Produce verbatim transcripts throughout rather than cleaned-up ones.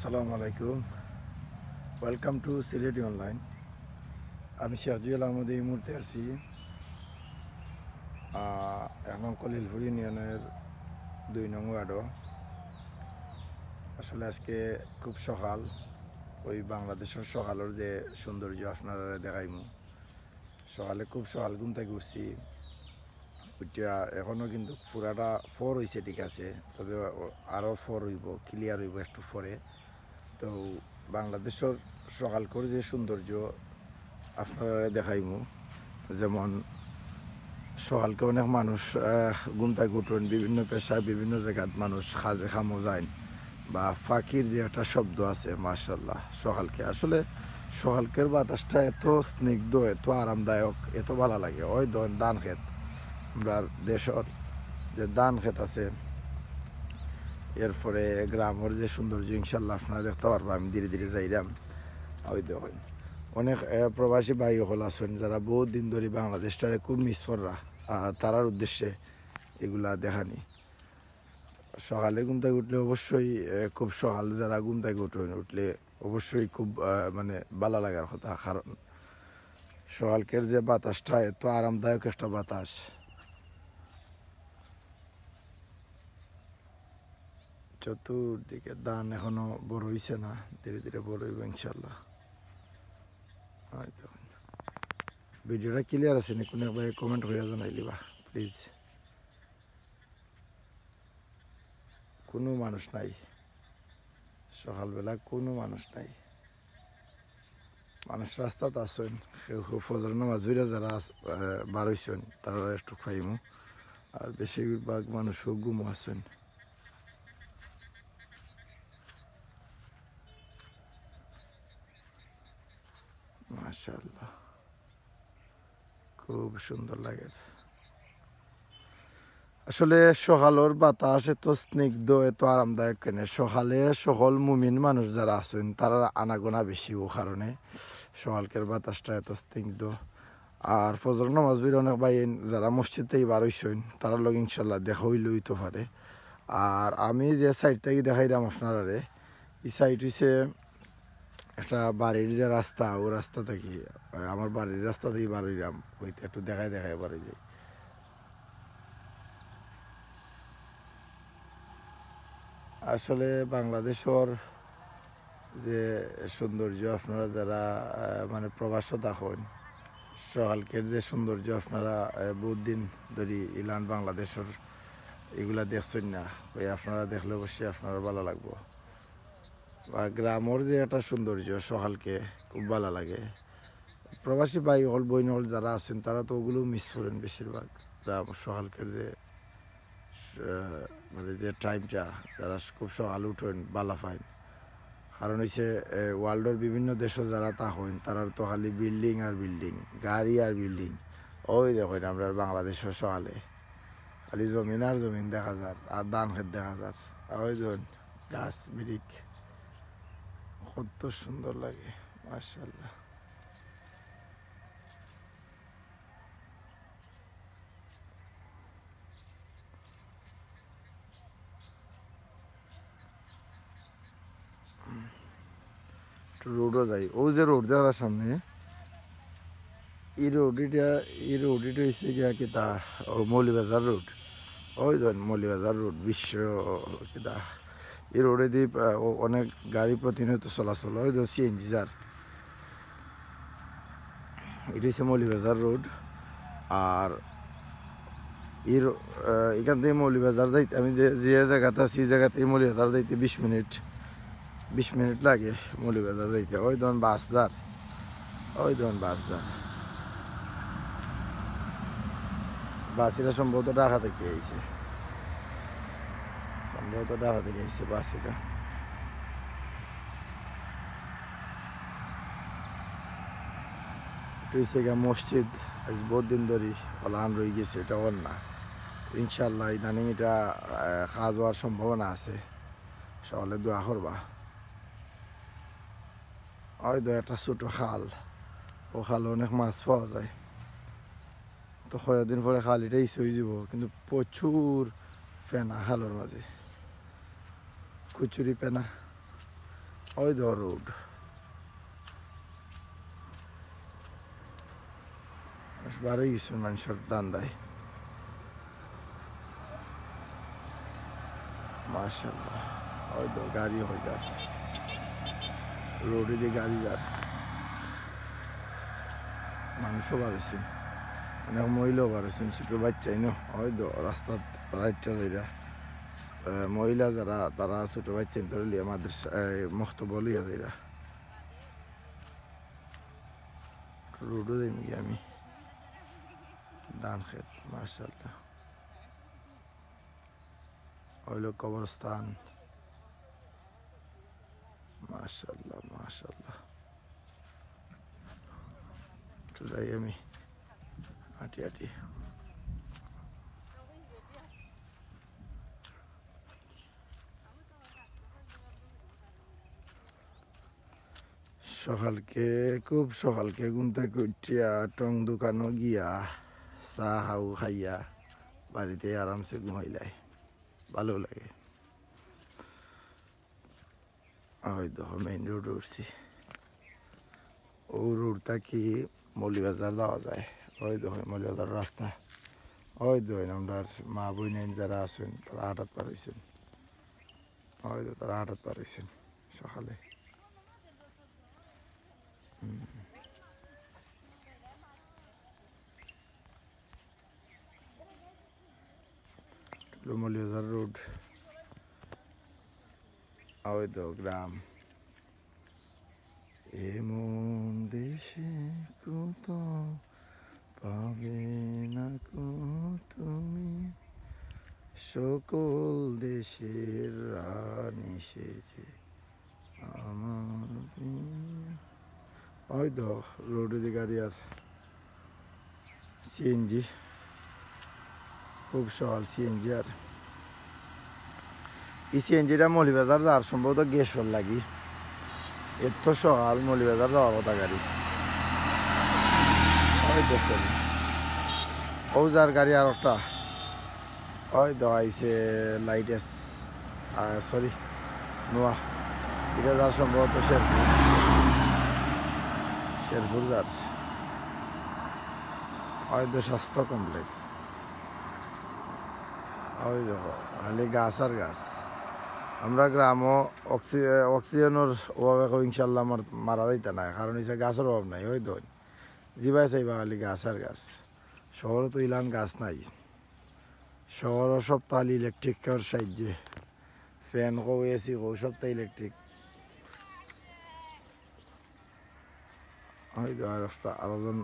আসসালামু আলাইকুম। Welcome to Sylheti অনলাইন। আমি শেখ জুয়েল আহমদ, এই মুহূর্তে আছি আহ, এক নং কলিলপুর ইউনিয়নের দুই নং ওয়ার্ডও। আসলে আজকে খুব সকাল, ওই বাংলাদেশর সকালর যে সৌন্দর্য আপনারারে দেখাইমু। সকালে খুব সকাল ঘুম থাকি উঠছি, উঠিয়া এখনো কিন্তু পুরাটা ফর অইছে, ঠিক আছে, তবে আরও ফর অইবো, ক্লিয়ার অইবো একটু পরে। তো বাংলাদেশর সকালকর যে সৌন্দর্য আপনারারে দেখাইমু, যেমন সকালকে অনেক মানুষ, আহ, ঘুম থাকি উঠইন, বিভিন্ন পেশায়, বিভিন্ন জাগাত মানুষ কাজে কামো যাইন, বা পাখির যে একটা শব্দ আছে, মাশাআল্লাহ, সকালকে আসলে সকালকের বাতাসটা এত স্নিগ্ধ, এত আরামদায়ক, এত ভালা লাগে। ওই ধরেন ধান খেত, আমরার দেশর যে ধান খেত আছে, এরপরে গ্রামর যে সৌন্দর্য, ইনশাল্লাহ আপনারা দেখতা পারবা। আমি ধীরে ধীরে যাইরাম। ওই দেখইন, অনেক, আহ, প্রবাসী ভাই অকল আছইন, যারা বহুত দিন ধরি বাংলাদেশটারে খুব মিস কররা, আহ, তারার উদ্দেশ্যে এগুলা দেখানি। সকালে ঘুম থাকি উঠলে অবশ্যই, আহ, খুব সকাল যারা ঘুম থাকি উঠইন, উঠলে অবশ্যই খুব, আহ, মানে, ভালা লাগার কথা, কারণ সকালকের যে বাতাসটা, এত আরামদায়ক একটা বাতাস। চতুর্দিকে ধান এখনো বড় অইছে না, ধীরে ধীরে বড় অইবো ইনশাল্লাহ। ওই দেখইন, ভিডিওটা ক্লিয়ার আছে নি? কোনো ভাই কমেন্ট করিয়া জানাইলিবা প্লিজ। কোনো মানুষ নাই, সকালবেলা কোনো মানুষ নাই। মানুষ রাস্তাত আছইন, কেউ কেউ ফজর নামাজ পড়িয়া যারা আছ-, আহ, বার অইছইন, তারারে একটু পাইমু। আর বেশিরভাগ মানুষও ঘুমো আছইন। মাশাআল্লাহ, খুব সুন্দর লাগে। আসলে সকালর বাতাস এত স্নিগ্ধ, এত আরামদায়ক কেনে। সকালে সকল মুমিন মানুষ যারা আছইন, তারার আনাগোনা বেশি, ও কারণে সকালকের বাতাসটা এত স্নিগ্ধ। আর ফজর নামাজ পড়িয়া অনেক ভাইয়াইন যারা মসজিদ থাকি বার অইছইন, তারার লগে ইনশাল্লাহ দেখা অইলে অইতো পারে। আর আমি যে সাইড থাকি দেখাইরাম আপনারারে, ই সাইড অইছে একটা বাড়ির যে রাস্তা, ও রাস্তা থাকি, আহ, আমার বাড়ির রাস্তা থাকি বার অইরাম, অইতে একটু দেখাই দেখাই বার অই যাই। আসলে বাংলাদেশর যে সৌন্দর্য, আপনারা যারা, আহ, মানে, প্রবাসো থাকইন, সকালকের যে সৌন্দর্য আপনারা, আহ, বহুত দিন ধরি ইলান বাংলাদেশর ইগুলা দেখছইন না, ওই আপনারা দেখলে অবশ্যই আপনারার ভালা লাগবো। বা গ্রামর যে একটা সৌন্দর্য, সকালকে খুব ভালা লাগে। প্রবাসী ভাই অকল, বইন অকল যারা আছইন, তারা তো ওগুলো মিস করইন বেশিরভাগ। গ্রাম সকালকের যে, আহ, মানে, যে টাইমটা, যারা খুব সকালে উঠইন, ভালা পাইন। কারণ অইছে, এ, ওয়ার্ল্ডর বিভিন্ন দেশো যারা থাকইন, তারার তো খালি বিল্ডিং আর বিল্ডিং, গাড়ি আর বিল্ডিং। ওই দেখইন, আমরার বাংলাদেশো সকালে খালি জমিন আর জমিন দেখা যার, আর ধান খেত দেখা যার। আর ওই দেখইন, গাছ, বিরিক, কত সুন্দর লাগে, মাশাআল্লাহ। একটু রোডও যাই, ও যে রোড দেখার সামনে, এই রোড ইটা, এই রোড ইটা অইছে গিয়া কিতা, ও মৌলভীবাজার রোড। ওই দেখইন মৌলভীবাজার রোড, বিশ্ব কিতা, এই রোডেদি, আহ, ও অনেক গাড়ি প্রতিনিয়ত চলাচল, ওই দেখইন সিএনজি যার। ইটা অইছে মৌলভীবাজার রোড। আর এর, আহ, এখান থাকি মৌলভীবাজার যাইতে, আমি যে, যে জাগাত আছি, এই জাগা থাকি মৌলভীবাজার যাইতে বিশ মিনিট, বিশ মিনিট লাগে মৌলভীবাজার যাইতে। ওই দেখইন বাস যার, ওই দেখইন বাস যার। বাস ইটা সম্ভবত ঢাকা থাকি আইছে, সম্ভবত ঢাকা থাকি আইছে বাস ইটা। ইটা অইছে গিয়া মসজিদ, আজ বহুত দিন ধরি অলান রই গেছে, ইটা অর না। ইনশাআল্লাহ ইদানিং ইটা, আহ, কাজ অওয়ার সম্ভাবনা আছে। সকলে দোয়া করবা। ওই তো একটা ছোট খাল, ও খালো অনেক মাছ পাওয়া যায়। তো কয়েকদিন পরে খাল ইটা ইসে অই যাইবো, কিন্তু প্রচুর ফেনা খালর মাঝে, কুচুরি ফেনা। ওই তো রোড। বারোই গেছে মানুষের ধান্দায়। মাশাআল্লাহ। ওই তো গাড়ি হয়ে যার। রোডে দিয়ে গাড়ি যার। মানুষও বাড়াইছেন। অনেক মহিলাও বাড়াইছেন। ছোট বাচ্চাই না। ওই তো রাস্তাত রাইটটা যাইরা। আহ, মহিলা যারা, তারা ছোট বাচ্চা ধরে লিয়ে আমাদের সা-, এই, মক্তব লইয়া যাইরা। রোডও যাইমু গিয়া আমি। ধান খেত, মাশাআল্লাহ। অইলো কবরস্থান। মাশাআল্লাহ, মাশাআল্লাহ। তো যাই আমি হাঁটি হাঁটি। সকালকে, খুব সকালকে ঘুম থাকি উঠিয়া টং দোকানো গিয়া চা হাউ খাইয়া বাড়িতে আরামসে ঘুমাইলাই, ভালো লাগে। ওই দেখো মেইন রোড উঠছি, ও রোড থাকি মৌলভীবাজার যাওয়া যায়। ওই দেখো মৌলভীবাজার রাস্তা, ওই দেখো আমরার মা বইনাইন যারা আছেন তারা হাঁটাত পারইছেন। ওই তো তারা হাঁটাত পারইছেন সকালে। হুম। মৌলভীবাজার রোড। ওই তো গ্রাম। এমন দেশে কোথাও পাবে না কো তুমি, সকল দেশের রানী সেজে আমার প্রিয়। ওই তো রোডে গাড়ি আর সিএনজি, খুব সকাল সিএনজি। আর এই সিএনজিটা মৌলভীবাজার যার সম্ভবত গ্যাসর লাগি, এত সকাল মৌলভীবাজার যাওয়ার কথা গাড়ি। ওই দেখছেন, ও যার গাড়ি আর একটা, ওই তো আইছে লাইট এস, সরি, নোয়া। এটা যার সম্ভবত শেরপুর, শেরপুর যার। ওই তো স্বাস্থ্য কমপ্লেক্স। ওই দেখো, খালি গাছ আর গাছ। আমরা গ্রামও অক্সি-, অক্সিজেনর অভাবে কেউ ইনশাল্লাহ মার-, মারা যাইতা না, কারণ হইছে গাছর অভাব নাই। ওই দেখো, জিবায় চাইবা খালি গাছ আর গাছ। শহরো তো ইলান গাছ নাই। শহরো সব তালি ইলেকট্রিকর সাহায্যে, ফ্যান কও, এসি কও, সব তো ইলেকট্রিক। ওই তো আর একটা আরো জন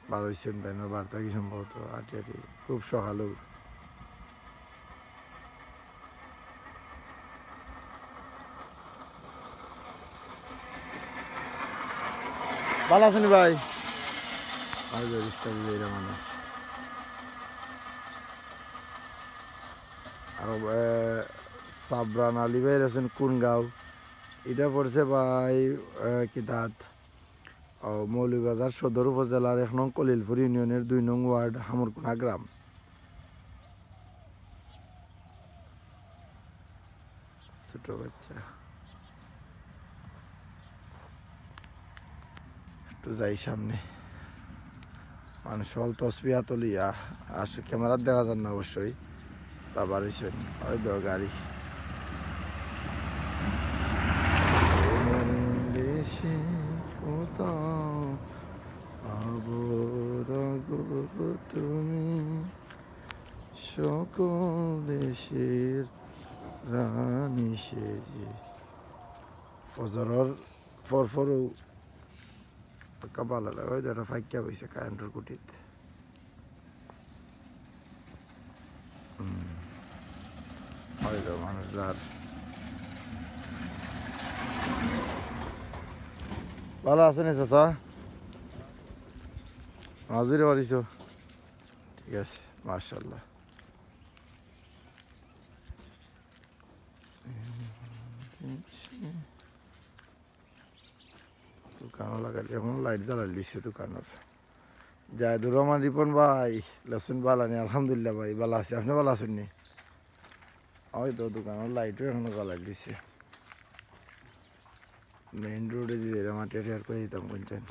বার হইছেন, তাই না? বার থাকি সম্ভবত আটি আটি, খুব সকালেও। ভালো আছেন ভাই? ওই যে রিক্সা দিয়ে এরা মানুষ। আর, এ, সাবরান আলী ভাই আছেন কোন গাঁও? এটা পড়ছে ভাই, এ, কিতাত, ও, মৌলভীবাজার সদর উপজেলার এক নং কলিলপুর ইউনিয়নের দুই নং ওয়ার্ড হামরকুনা গ্রাম। ছোট বাচ্চা। একটু যাই সামনে। মানুষ হল তসবিহা তুলিয়া, আর ক্যামেরাত দেখা যার না অবশ্যই। বাবার হইছেন, ওই তো গাড়ি। এমন দেশে কোথাও পাবো না গো তুমি, সকল দেশের রানী সেজে। ফজরর ফরফরও একটা ভালা লাগে, ওই যে একটা ফাইক্কা বইছে কারেন্টর খুঁটিত। হুম। ওই তো মানুষ যার। ভালা আছো নি চাচা? মাছ ধরে পারিছো? ঠিক আছে, মাশাআল্লাহ। দোকানও লাগাইল, এখন লাইট জ্বালাইল দিছে দোকানর। জাহিদুর রহমান রিপন ভাই, লেছইন ভালা নি? আলহামদুলিল্লাহ ভাই, ভালা আছি। আপনে ভালা আছইন নি? ওই তো দোকানর লাইটও এখনো জ্বালাইল দিছে। মেইন রোডে দিয়ে এরা মাটি টাটি আর করে দিতাম কোন চান।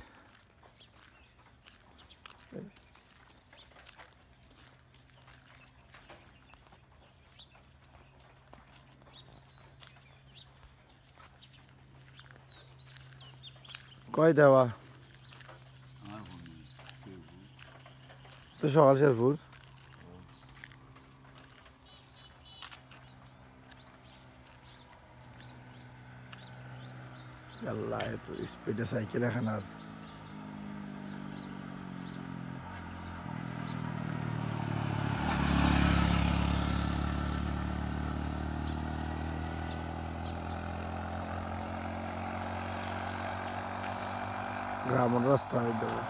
কয় দেওয়া? তো সকাল শেরপুর। আল্লাহ, এত স্পিডে সাইকেল এখন আর। গ্রামের রাস্তা হইতে হবে।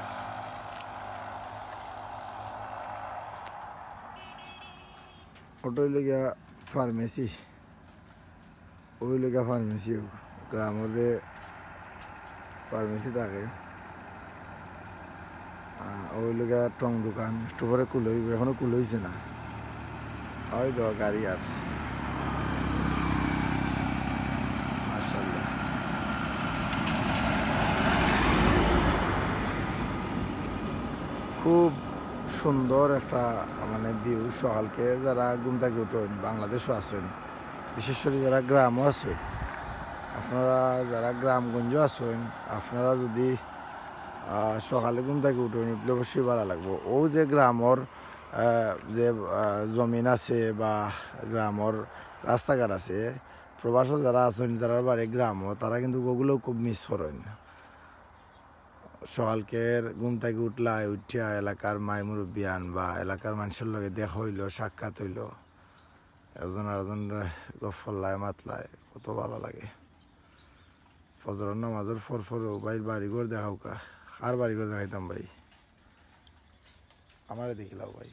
ওটা হইলে গিয়া ফার্মেসি। ওই লেগা ফার্মেসি, গ্রামর যে ফার্মেসি থাকে। আহ, ওই লেগা টং দোকান, একটু পরে খুলে হইব, এখনো খুলে হইছে না। ওই তো গাড়ি আর। মাশাআল্লাহ। খুব সুন্দর একটা, মানে, ভিউ। সকালকে যারা ঘুম থাকি উঠইন, বাংলাদেশও আছইন, বিশেষ করি যারা গ্রামও আছইন, আপনারা যারা গ্রামগঞ্জও আছইন, আপনারা যদি, আহ, সকালে ঘুম থাকি উঠইন, উঠলে অবশ্যই ভালা লাগবো। ও যে গ্রামর, আহ, যে, আহ, জমিন আছে বা গ্রামর রাস্তাঘাট আছে, প্রবাসও যারা আছইন, যারা বাড়ি গ্রামও, তারা কিন্তু ওগুলো খুব মিস করইন। সকালকের ঘুম থাকি উঠলাই, উঠিয়া এলাকার মাই মুরব্বিয়ান বা এলাকার মানুষের লগে দেখা হইলো, সাক্ষাৎ হইলো, একজন আরেকজন গফ করলায়, মাতলায়, কত ভালা লাগে। ফজরর নামাজর পর পরও ভাইর বাড়িঘর দেখাউক্কা। কার বাড়িঘর দেখাইতাম ভাই? আমারে দেখিলাও ভাই।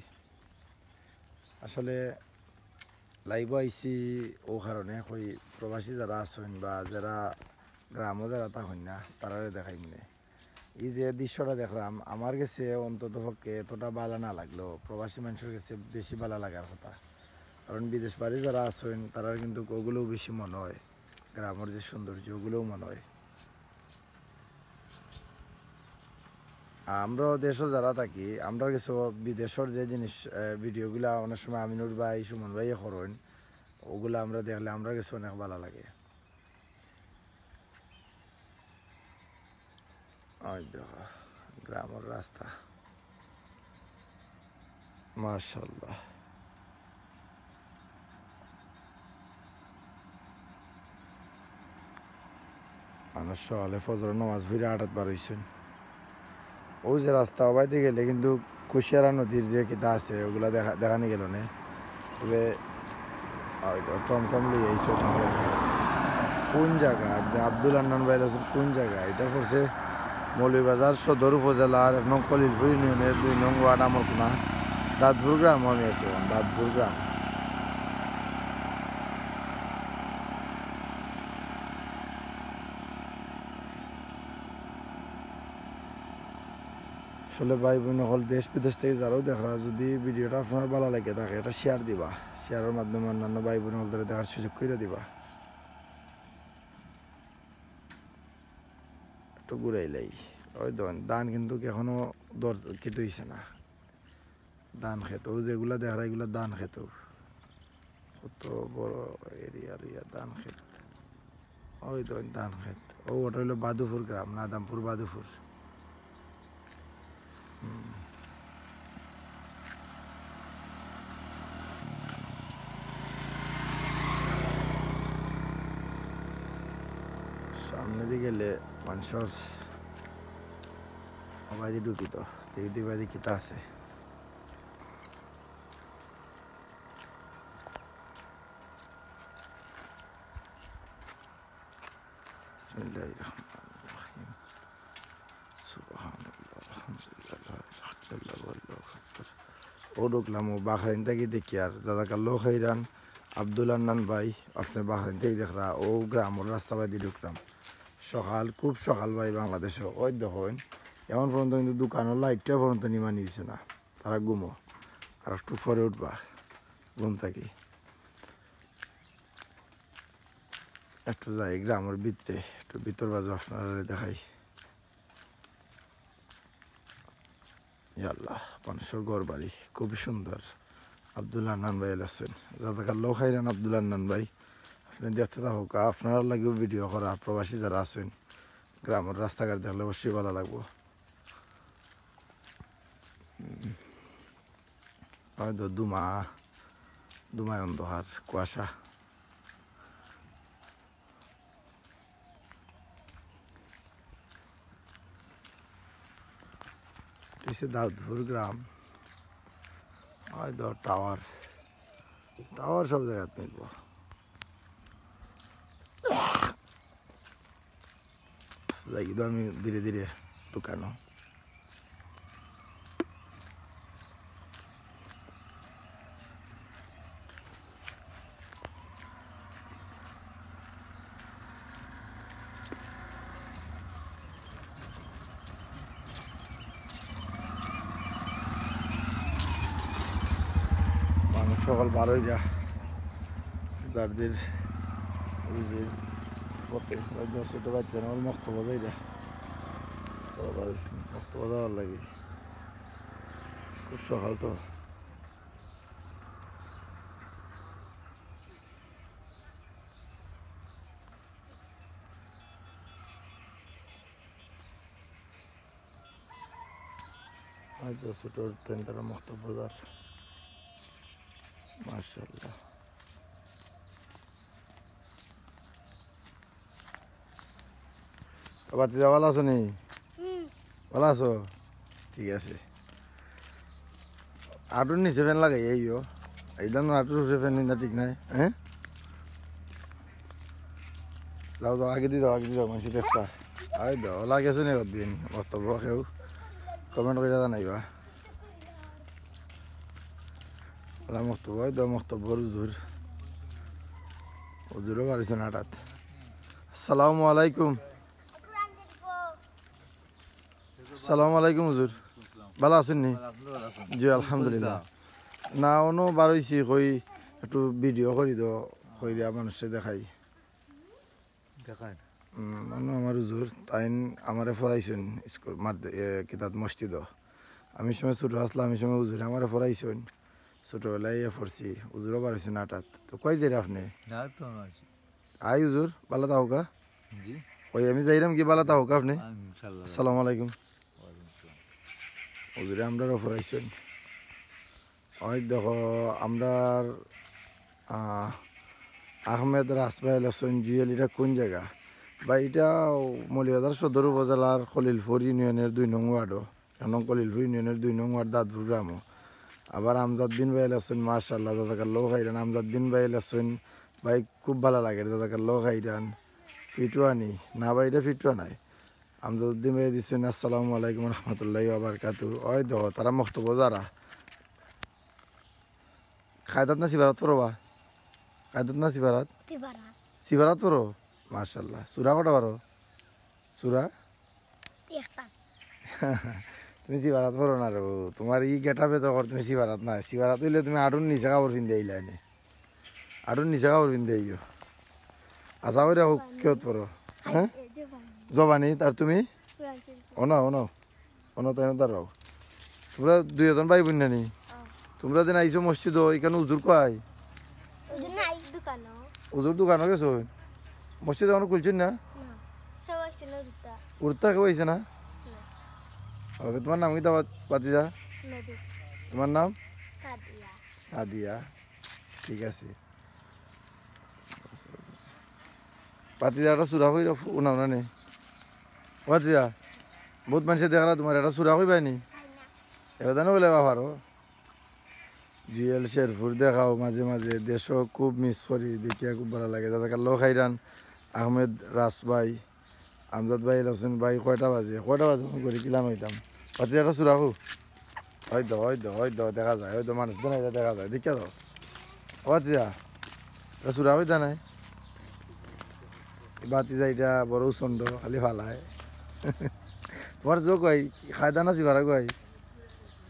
আসলে লাইভও আইছি ও কারণে, কই প্রবাসী যারা আছইন বা যারা গ্রামও যারা থাকইন না, তারারে দেখাইমুনে। এই যে দৃশ্যটা দেখলাম, আমার গেছে অন্তত পক্ষে এতটা ভালা না লাগলো, প্রবাসী মানুষের গেছে বেশি ভালা লাগার কথা। কারণ বিদেশ বাড়ি যারা আছইন, তারার কিন্তু ওগুলোও বেশি মনে হয়, গ্রামর যে সৌন্দর্য, ওগুলোও মনে হয়। আমরাও দেশও যারা থাকি, আমরার গেছে বিদেশর যে জিনিস, আহ, ভিডিওগুলা অনেক সময় আমিনুর ভাই, সুমন ভাই করইন, ওগুলা আমরা দেখলে আমরার গেছে অনেক ভালা লাগে। ওই দেখো, গ্রামর রাস্তা। মাশাআল্লাহ। মানুষ সকালে ফজর নামাজ পড়িয়া আটাত বার হইছইন। ও যে রাস্তা, ওবায়দি গেলে কিন্তু কুশিয়ারা নদীর যে কিতা আছে, ওগুলা দেখা, দেখানি গেল না। তবে ওই তো টমটম লই আইছে, টমটম। কোন জাগা? আব্দুল হান্নান ভাই আছেন কোন জাগা? এটা পড়ছে মৌলভীবাজার সদর উপজেলার এক নং কলিলপুর ইউনিয়নের দুই নং ওয়ার্ড আমরকোনা, দাঁতপুর গ্রাম। আমি আছি এখন দাঁতপুর গ্রাম। আসলে ভাই বোন অকল দেশ বিদেশ থাকি যারাও দেখরা, যদি ভিডিওটা আপনার ভালা লাগে থাকে, এটা শেয়ার দিবা। শেয়ারের মাধ্যমে অন্যান্য ভাই বোন অকলরে দেখার সুযোগ করে দিবা। একটু ঘুরাইলাই। ওই দেখইন, ধান কিন্তু এখনো দর-, কিতা হইছে না। ধান খেত, ও যেগুলা দেখরা, এগুলা ধান খেত। কত বড় এরিয়া, এরিয়া ধান খেত। ওই দেখইন ধান খেত। ও, ওটা হইলো বাদুপুর গ্রাম, নাদামপুর বাদুপুর। হুম। সামনেদি গেলে মানুষর ওবায়দি ঢুকিত, দেখি ওবায়দি কিতা আছে। বিসমিল্লাহির রহমানির রহিম। সুবহানাল্লাহ, আলহামদুলিল্লাহ, লা ইলাহা ইল্লাল্লাহু আল্লাহু আকবার। ও ঢুকলাম, ও বাহরাইন থাকি দেখি আর জাযাকাল্লাহু খাইরান। আব্দুল হান্নান ভাই, আপনে বাহরাইন থাকি দেখরা, ও গ্রামর রাস্তা বায়দি ঢুকলাম। সকাল, খুব সকাল ভাই বাংলাদেশো। ওই দেখইন, এখন পর্যন্ত কিন্তু দোকানর লাইটটা পর্যন্ত নিমানি হইছে না। তারা ঘুমো, আর একটু পরে উঠবা ঘুম থাকি। একটু যাই গ্রামর ভিতরে, একটু ভিতর বাজু আপনারারে দেখাই। ইয়া আল্লাহ, মানুষর ঘর বাড়ি খুবই সুন্দর। আব্দুল হান্নান ভাই আছইন, জাজাকাল্লাহ খাইরান আব্দুল হান্নান ভাই। আপনে দেখতে থাকুক্কা, আপনারার লাগিও ভিডিও করা, প্রবাসী যারা আছইন, গ্রামর রাস্তাঘাট দেখলে অবশ্যই ভালা লাগবো। হয়তো ধুমা, ধুমায় অন্ধকার, কুয়াশা। পিছে দাউদপুর গ্রাম। হয়তো টাওয়ার, টাওয়ার সব জাগাত মিলবো। যাই কিন্তু আমি ধীরে ধীরে দোকানো। মানুষ সকল বারোই যা, যার যার রুজির পথে। ওই যে ছোট বাচ্চা আমার মক্তব যাই যা, মক্তব যাওয়ার লাগি খুব সকাল তো। হয়তো ছোট তেনতারা মক্তব বাজার। মাশাআল্লাহ। তো ভাতিজা, ভালা আছো নি? হুম। ভালা আছো? ঠিক আছে। আটুর নিচে ফ্যান লাগাই আইও। এইটা না আটুর উপরে ফ্যান নিন্দা ঠিক নাই, হ্যাঁ? যাও, যাও, আগে দি যাও, আগে দি যাও, মানুষ দেখতা। আই দাও, লাগে শুনে দিন, মক্তব কেউ কমেন্ট করে জানাইবা। ওলা মক্তব, ওই দাও মক্তব, হুজুর। হুজুরও বাড়িছে নাটাত। আসসালামু আলাইকুম। আসসালামু আলাইকুম হুজুর, ভালা আছইন নি? জি, আলহামদুলিল্লাহ। না, অনো বারইছি, কই একটু ভিডিও করি দো, কইরা মানুষরে দেখাই। দেখাই। উম, অনো আমার হুজুর, তাইন আমারে পড়াইছইন স্কুল, মাদ্রা-, এ, কিতাত মসজিদো। আমি সময় ছোট আছলাম, আমি সময় হুজুরে আমারে পড়াইছইন। ছোটবেলায় ইয়ে পড়ছি, হুজুরও বারইছইন নাটাত। তো কই যাইরা আপনে? না, তো আমার আই হুজুর, ভালা থাকউক্কা। জি। ওই আমি যাইরাম কি, ভালা থাকউক্কা আপনে। ইনশাআল্লাহ। আসসালামু আলাইকুম। ওয়ালাইকুম আসসালাম। হুজুরে আমরার অফর আইছইন। ওই দেখো, আমরার, আহ, আহমেদ রাসবাইল আছইন, জুয়েল, ইটা কুন জাগা? বা ইটা মৌলভীবাজার সদর উপজেলার খলিলপুর ইউনিয়নের দুই নং ওয়ার্ডো। এখন কলিলপুর ইউনিয়নের দুই নং ওয়ার্ড দাদপুর গ্রামো। আবার আমজাদ বিন ভাই আছইন, মাশাআল্লাহ, জাজাকাল্লাহু খাইরান। আমজাদ বিন ভাই আছইন, ভাই খুব ভালা লাগে, জাজাকাল্লাহু খাইরান। ফিটুয়া নি? না ভাই, ইটা ফিটুয়া নায়। আমজাদ বিন ভাই দিছইন, আসসালামু আলাইকুম ওয়া রাহমাতুল্লাহি ওয়া বারাকাতুহু। ওই দেখো, তারা মক্তবো যারা। কায়দাত না সিবারাত পড়ো বা? কায়দাত না সিবারাত? সিবারাত। সিবারাত পড়ো? মাশাআল্লাহ। সূরা কয়টা পারো? সূরা? একটা। তুমি সিবারাত পড়ো না রে বউ। তুমার ই গেটআপে তো কর তুমি সিবারাত নায়। সিবারাত অইলে তুমি আটুর নিচে কাপড় পিন্দি আইলায় নে। আটুর নিচে কাপড় পিন্দি আইও। আশা করি হোক, কিয়ত পড়ো? হ্যাঁ? এই যে বানি। জবানি, আর তুমি? কোরআন শরীফ। অনো, অনো। অনো তাইন দাঁড়াও। তুমরা দুইজন ভাই বইন নানি? হ্যাঁ। তুমরা দিন আইছো মসজিদো, ইখানো হুজুর কই? হুজুর নাই, দোকানো। হুজুর দোকানো গেছইন? মসজিদ এখনো খুলছইন না? না। কেউ আইছে না, উড়তা। উড়তা কেউ আইছে না? না। ওকে, তুমার নাম কিতা ভাতিজা? নদী। তুমার নাম? সাদিয়া। সাদিয়া। ঠিক আছে। ভাতিজা, একটা সূরা কইরা ফু-, উনাও না নি? ভাতিজা, বউত মানষে দেখরা তুমার, একটা সূরা কইবায় নি? এবার জানো বলে বাবারও। জুয়েল শেরপুর দেখাও মাঝে মাঝে, দেশো খুব মিস করি, দেখিয়া খুব ভালা লাগে। জাজাকাল্লাহু খাইরান, আহমেদ রাস ভাই। আমজাদ ভাই, হোসেন ভাই, কয়টা বাজে? কয়টা বাজে? আমি ঘড়ি কিলান অইতাম। ভাতিজা, একটা সূরা কও। ওই তো, ওই তো, ওই তো দেখা যায়, ওই তো মানুষ তো না, ইটা দেখা যায়, দেখিয়া দাও। ও ভাতিজা, একটা সূরা কইতা নায়? এই ভাতিজা ইটা বড় উচণ্ড, খালি ফালায়। তুমার জো কই, কায়দা না সিবারা কই?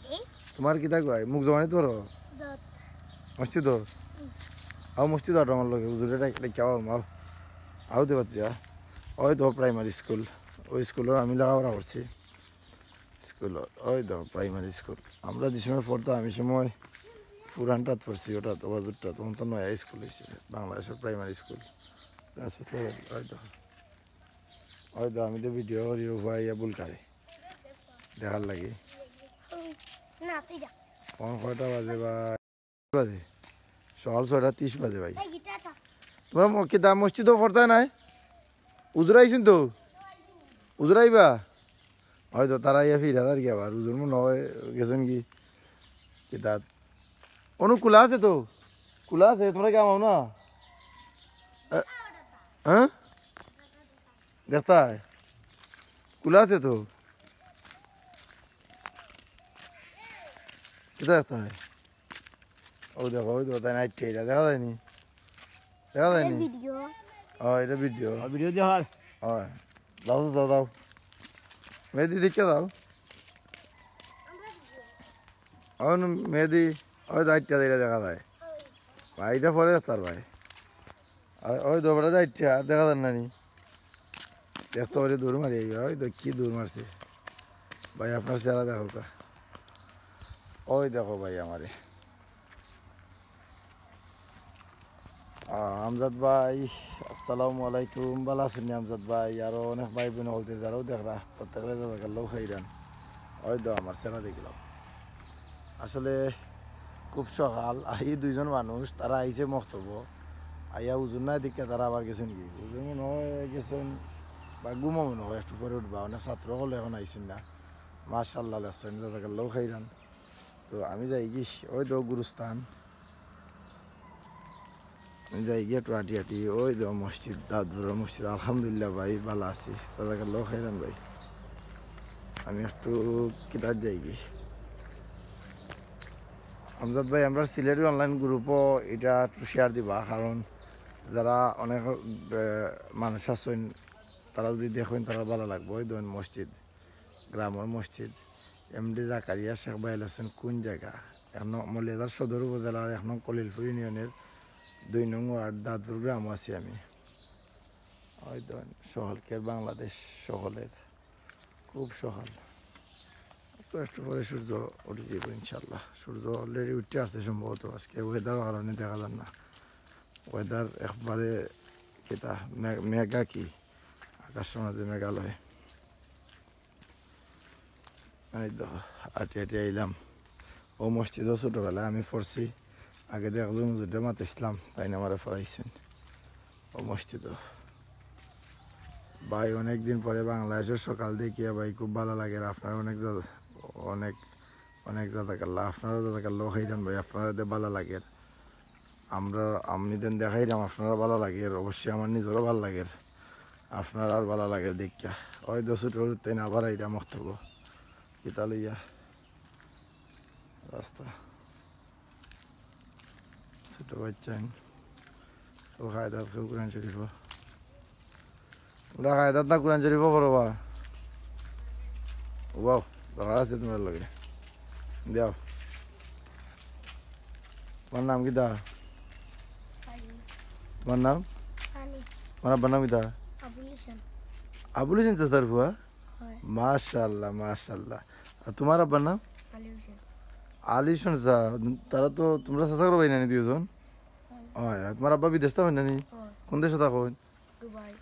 এ? তুমার কিতা কই? মুখ জবানি তোর? দত। মসজিদ? হুম। আও মসজিদ আটো আমার লগে, হুজুরে ডাক-, ডাকিয়া আও, আও। আও দে বাচ্চা, ওই তো প্রাইমারি স্কুল, ওই স্কুলো আমি লেখাপড়া করছি। স্কুল, ওই তো প্রাইমারি স্কুল। আমরা যে সময় পড়তাম, আমি সময় পুরানটাত পড়ছি, ওটা তো হজুরটা, তখন তো নয়া স্কুল হয়েছে, বাংলাদেশের প্রাইমারি স্কুল। ওই তো, ওই তো আমি তো ভিডিও করি, ও ভাই, ইয়া ভুল করে দেখার লাগি। না, তুই যা। কোন কয়টা বাজে বা? বাজে, সকাল ছয়টা তিরিশ বাজে ভাই। এই গিটারটা। তোমরা ম-, কিতা মসজিদো পড়তায় নাই? উজুর আইছইন তো? উজুর আইবা? হয়তো তারা ইয়া ফিরা তার কি আবার? উজুর মনে হয় গেছইন কি? কিতা? অনু খোলা আছে তো? খোলা আছে, তোমরা কি আমাও না? এ, হ্যাঁ? দেখতায়? খোলা আছে তো? কিতা দেখতায়? ও দেখো, ওই তো তাই নাইট খেয়ে দেখা যায়নি? দেখা যায়নি? ভিডিও। ও, এটা ভিডিও। ভিডিও দেখার। ও, দাও, দাও, দাও। মেহেদি দেখে দাও। ও, মেহেদি, ওই তো আটটা দিলে দেখা যায়। ভাই, এটা পরে দেখতার ভাই। ওই, ওই তো বেটা যাইছে, আর দেখা যার না নি। দেখতে পারি দৌড় মারি, ওই তো কি দৌড় মারছে। ভাই, আপনার চেহারা দেখো কা। ওই দেখো ভাই আমারে। আহ, আমজাদ ভাই, আসসালামু আলাইকুম। ভালা আছইন নি আমজাদ ভাই? আরো অনেক ভাই বোন বলতে যারাও দেখরা, প্রত্যেকরে জাজাকাল্লাহ খাইরান। ওই তো আমার চেহারা দেখলাম। আসলে খুব সকাল, আই দুইজন মানুষ, তারা আইছে মক্তবো। আইয়া উজুর নাই দেখিয়া তারা আবার গেছইন কি? উজুর মনে হয় গেছইন, বা ঘুমো মনে হয়, একটু পরে উঠবা। অনেক ছাত্র হলে এখন আইছইন না। মাশাআল্লাহ, লেখছইন, জাজাকাল্লাহ খাইরান। তো আমি যাই কি, ওই তো গুরুস্থান। আমি যাই গিয়া একটু আটি আটি, ওই তো মসজিদ, দাদুর মসজিদ, আলহামদুলিল্লাহ ভাই, ভালা আছি, জাজাকাল্লাহ খাইরান ভাই। আমি একটু কিতার যাই গি। আমজাদ ভাই, আমরা সিলেটি অনলাইন গ্রুপও এটা একটু শেয়ার দিবা, কারণ যারা অনেক, আহ, মানুষ আছইন, তারা যদি দেখইন, তারা ভালা লাগবো। ওই ধরুন মসজিদ, গ্রামর মসজিদ, এমডি জাকারিয়া শেখ ভাই আছেন কোন জায়গা? এক নং মৌলভীবাজার সদর উপজেলার এক নং কলিলপুর ইউনিয়নের দুই নং ওয়ার্ড দাদপুর গ্রাম আছি আমি। ওই তো সকালকের বাংলাদেশ, সকালের খুব সকাল। তো একটু পরে সূর্য উঠে যাবে ইনশাল্লাহ। সূর্য অলরেডি উঠে আসছে সম্ভবত, আজকে ওয়েদার কারণে দেখা যার না। ওয়েদার একবারে কিতা মে-, মেঘা কি, আকাশ সমাজে মেঘালয়। এই দেখো, আটি আটি আইলাম। ও মসজিদও ছোটবেলায় আমি পড়ছি, আগে দেখলাম হুজুরে মাতিছিলাম, তাইন আমারে পড়াইছইন। ও মসজিদও। ভাই, অনেক দিন পরে বাংলাদেশের সকাল দেখিয়া ভাই খুব ভালা লাগের। আপনারা অনেক জা-, অনেক, অনেক জাজাকাল্লাহ। আপনারাও জাজাকাল্লাহ খাইরান ভাই, আপনারার দে ভালা লাগের। আমরা, আমি যেন দেখাইরাম, আপনারার ভালা লাগের, অবশ্যই আমার নিজেরও ভালা লাগের, আপনারার ভালা লাগের দেখিয়া। ওই তো ছোট ছোট তাইন আবার আইরা মক্তবো। কিতা লইয়া রাস্তা। ছোট বাচ্চা আইন। ও কায়দাত কেউ কোরআন শরীফ। তোমরা কায়দাত না কোরআন শরীফ পড়বা? ওয়াও, দরকার আছে তোমরার লগে। দেও। তোমার নাম কিতা? সানি। তোমার নাম? সানি। তোমার আব্বার নাম কিতা? আবুল হোসেন। আবুল হোসেন চাচার ফুয়া? হয়। মাশাআল্লাহ, মাশাআল্লাহ। আর তোমার আব্বার নাম? আলী হোসেন। আলী হোসেন চাচা, তারা তো তোমরা চাচা করো ভাই নানি দুইজন? হয়। হয়, আর তোমার আব্বা বিদেশ থাকইন নানি? হয়। কোন দেশো থাকইন? দুবাই।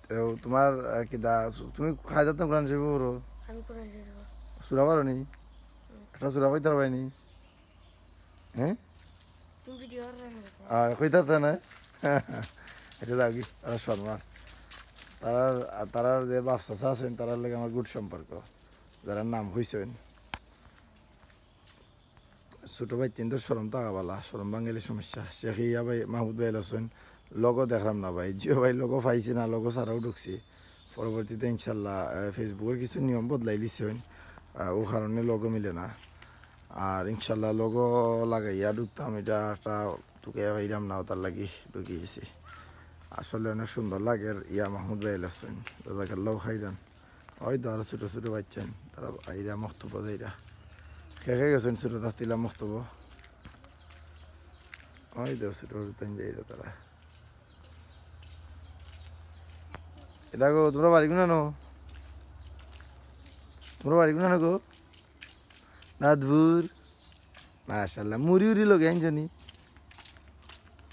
তো তোমার, আহ, কিতা, তুমি কায়দাত না কোরআন শরীফ পড়ো? আমি কোরআন শরীফ পড়ি। সূরা পারো নি? হুম। একটা সূরা কইতায় পারো নি? হ্যাঁ? তুমি ভিডিও করো না কেন? আহ, কইতায় তো না? এটা দাও কি? তারা শর্মা। তারার, তারার যে বাপ চাচা আছইন, তারার লগে আমার গুড সম্পর্ক। যারা নাম কইছইন। ছোট ভাইতিন্তর শরম থাকা ভালা, শরম ভাঙ্গাইলে সমস্যা। শেখ ইয়া ভাই, মাহমুদ ভাই আছইন, logo দেখরাম না ভাই। জিও ভাই, logo পাইছি না, logo ছাড়াও ঢুকছি। পরবর্তীতে ইনশাল্লাহ, আহ, Facebook-র কিছু নিয়ম বদলাইলিছইন, আহ, ও কারণে logo মিলে না। আর ইনশাল্লাহ logo লাগাইয়া ঢুকতাম, এটা একটা ঢুকাইয়া পাইরাম না, ওটার লাগি ঢুকি গেছি। আসলে অনেক সুন্দর লাগের, ইয়া মাহমুদ ভাই আছইন, জাজাকাল্লাহ খাইরান। ওই তো আরো ছোট ছোট বাচ্চা আইন, তারা আইরা মক্তবো যাইরা। কে কে গেছইন ছোট থাকতিলা মক্তবো? ওই তো ছোট ছোট তাইন যাইরা তারা। এ দেখো, তোমরা বাড়ি কোনানো? তোমরা বাড়ি কোনানো গো? নাথপুর। মাশাআল্লাহ, মুড়ি উড়ি লগে আনছো নি?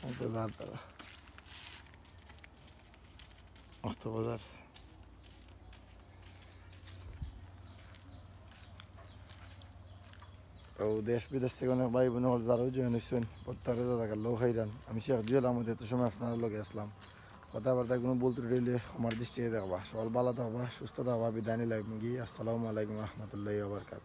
অক্ত বাজার তারা। অক্ত বাজার। তো দেশ বিদেশ থেকে অনেক ভাই বোন যারাও জয়েন হইছেন, প্রত্যেকরে দাদা গেল খাইরান। আমি শেখ জুয়েল আহমদ, এত সময় আপনার লগে আসলাম। কথাবার্তা কোনো ভুল ত্রুটি হইলে আমার দৃষ্টিতে দেখবা। সকাল ভালো থাকবা, সুস্থ থাকবা। বিদায় নিলাম গি। আসসালামু আলাইকুম রহমতুল্লাহ বারকাত।